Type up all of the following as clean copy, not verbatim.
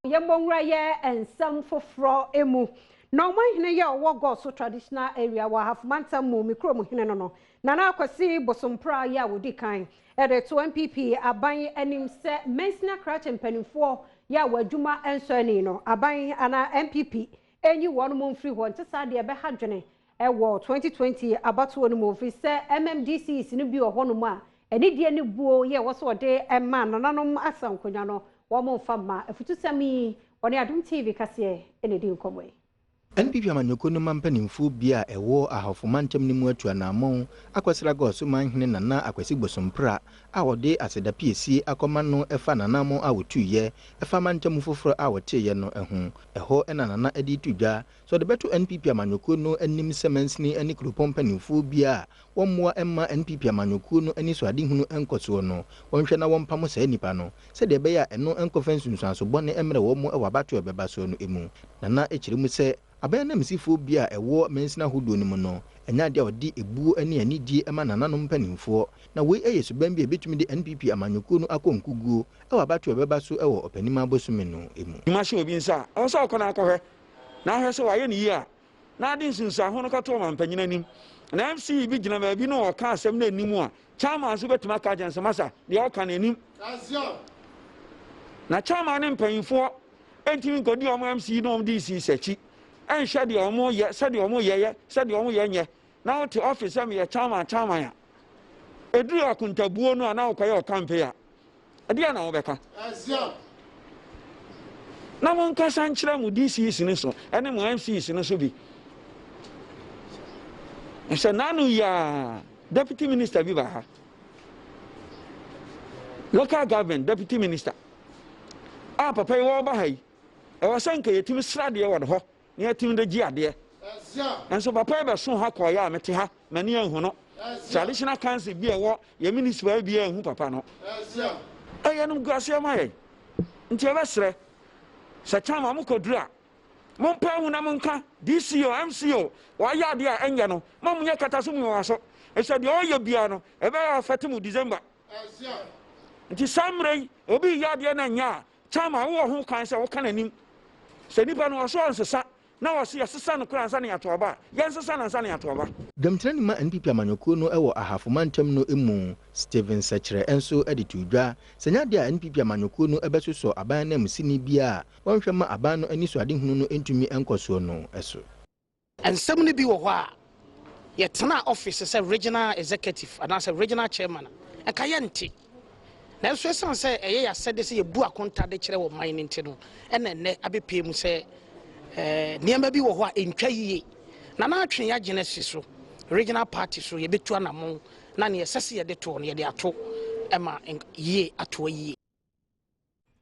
Yɛmmɔ nwura yɛ nsɛm foforɔ mu. Na ɔmanhene yi a ɔwɔ Goaso Traditional Area wɔ Ahafo Mantam mu, me kurom hene no no, Nana Akwasi Bosompra yi a ɔdi kan de to NPP aban anim sɛ mansini akrakye mpanimfoɔ yi a wɔn adwuma nsɔ ani no, aban anaa NPP nyi wɔn mfiri hɔ, nte saa deɛ ɛbɛha dwene wɔ 2020 abatoɔ no mu, ɛfiri sɛ MMDCs no bi wɔ hɔnom a anidie ne buo yi a ɛwɔ sɛ wɔde ma nananom asankonnwa no, wɔmfa mma. Afutusɛm yi, wɔne Adom TV kaseɛ na ɛdi nkɔmmɔ yi. NPP amanyɔkuo no mma mpanimfoɔ bi a ɛwɔ Ahafo mantam no mu atu anammɔn akɔsra Goaso manhene Nana Akwasi Bosompra a ɔde aseda piesie akɔma no ɛfa n'anammɔn a ɔtuiɛ ɛfa mantam foforɔ a ɔteeɛ no ho. Ɛhɔ na Nana de reto dwa sɛ ɔde bɛto NPP amanyɔkuo no anim sɛ mansini ne kuropɔn mpanimfoɔ bi a wɔmmoa mma NPP amanyɔkuo no anisoadehunu nkɔsoɔ no, wɔnhwɛ na wɔmpamo saa nnipa no sɛdeɛ ɛbɛyɛ a ɛno nkɔfa nsunsuanso bɔne mmrɛ wɔn wɔ abatoɔ a ɛbɛba soɔ no mu. Nana kyerɛ mu sɛ aban ananmusifoɔ bi a ɛwɔ mansini ahodoɔ no mu no, ɛnyɛ adeɛ a wɔde ebuo ne anidie ma nananom mpanimfoɔ, na wei yɛ suban bi a ɛbɛtumi de NPP amanyɔkuo no akɔ nkuguo wɔ abatoɔ a ɛbɛba so wɔ Ɔpɛnima bosome no mu. Dwuma hyɛ obi nsa a, ɛwɔ sɛ ɔkɔ na akɔhwɛ na ahwɛ sɛ wayɛ no yie a, na ade nsunsuanho no kɔto ɔmampanyin anim. Na MC bi gyina baabi na ɔka asɛm no anim a, chairman nso bɛtumi aka akyerɛ no sɛ, Masa, deɛ ɔka no anim. Na chairman ne mpanyinfoɔ ntumi nkɔdi wɔn MC ne wɔn DCs akyi nhwɛ deɛ wɔyɛ, sɛdeɛ wɔyɛ yɛ, sɛdeɛ wɔyɛ nyɛ. Na wote office sɛ meyɛ chairman chairman a, ɛduru akontabuo no a na wokɔyɛ ɔkampe a, Ɛdeɛn na wobɛka? Na monkasa nkyerɛ mo DCs no so ne mo MCs no so bi. Sɛ n'ano yi a deputy minister bi ba ha. Local government deputy minister. A papa yi wɔreba ha yi, ɛwɔ sɛ nka yɛtumi sra deɛ wɔ ne hɔ. na yɛatumi de gye adeɛ. Nso papa yi bɛso ha kɔeɛ a mete ha, m'ani anhu no. Traditional council bi a ɛwɔ yɛn municipal bi anhu papa no. Ɛyɛ animguaseɛ ma yɛn. Nti yɛbɛsrɛ sɛ chairman mokɔduru a, mompae mu na monka DC o, MC o, wɔayɛ adeɛ a ɛnyɛ no, ma monyɛ kata so mu wɔn aso. Ɛsɛ deɛ ɔyɛ biara no, ɛbɛyɛ affect mo December. Nti saa mmerɛ yi, obi reyɛ adeɛ na ɛnyɛ a, Chairman, wowɔ ho kwan sɛ woka n'anim. Sɛ nipa no ɔso ɔnsesa na ɔse yɛsesa no koraa ansa na yɛato aba a, yɛnsesa no ansa na yɛato aba. Dwamtenani ma NPP amanyɔkuo no wɔ Ahafo mantam no mu, Stephen Sekyerɛ nso de too dwa sɛ ɛnyɛ adeɛ a NPP amanyɔkuo no bɛsosɔ aban ananmusini biara a wɔnhwɛ mma aban no anisoadehunu no ntumi nkɔ soɔ no so. Nsɛm no bi wɔ hɔ a, yɛtenaa office sɛ regional executive anaasɛ regional chairman a, nka yɛnte. Nanso esiane sɛ ɛyɛ yɛn asɛde sɛ yɛbu akonta de kyerɛ ɔman no nti no, ɛna ɛnnɛ abɛpue mu sɛ nneɛma bi wɔ hɔ a ɛntwa yie. Na na atwe yɛn adwene asi so, regional party so, yɛbɛtu anammɔn na nea ɛsɛ sɛ yɛde toɔ no, yɛde ato ma yie atoa yie.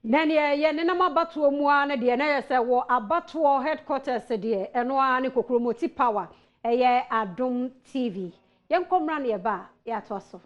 Na neɛ yɛ nenam abatoɔ mu ara no deɛ na yɛ sɛ wɔ abatoɔ headquarters deɛ ɛno ara ne Kokromoti power ɛyɛ Adom TV. Yɛnkɔ mmra na yɛba a yɛatoa so.